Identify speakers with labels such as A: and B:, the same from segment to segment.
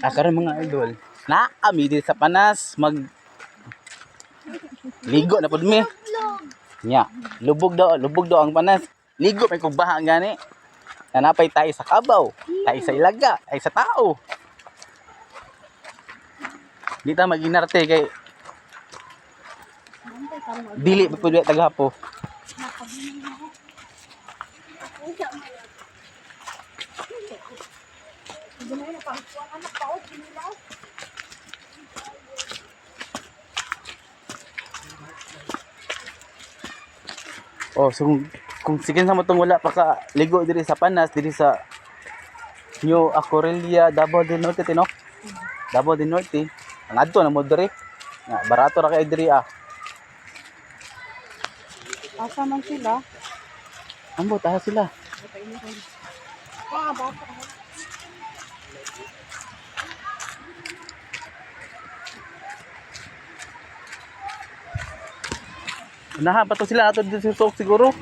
A: Ah, karon mga idol. Na kami diri sa Panas mag ligo na pud mi. Nya, lubog daw ang Panas. Ligo may kog baha gani. Nanapay tayo sa kabaw, tayo sa ilaga, ay sa tao. Di ta maginarte kay dili pa pud tagapo. Oh, so kung sige sa mo tong wala pa ka ligo diri sa Panas, diri sa New Acorelia, Davao del Norte tino. Davao del Norte. Ang adto na mo diri. Nga barato ra kay diri ah.
B: Asa man sila?
A: Ambot ah sila.
B: Ah, bata.
A: Unahan pa to sila ato dito sa Suok siguro.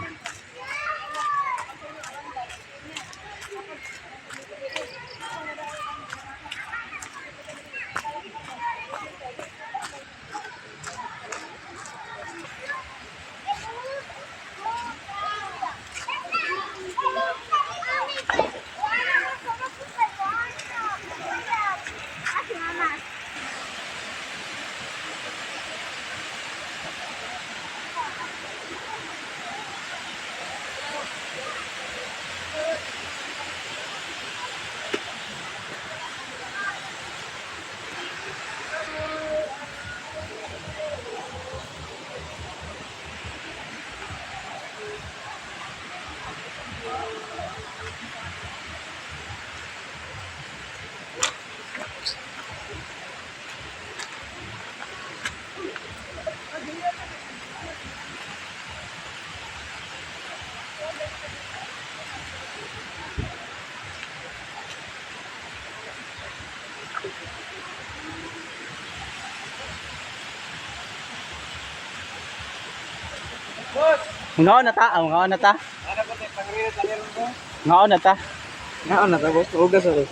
A: Ngaon na ta, ah, ngaon na ta. Ngaon na ta.
C: Ngaon na ta, boss. Ugas ako.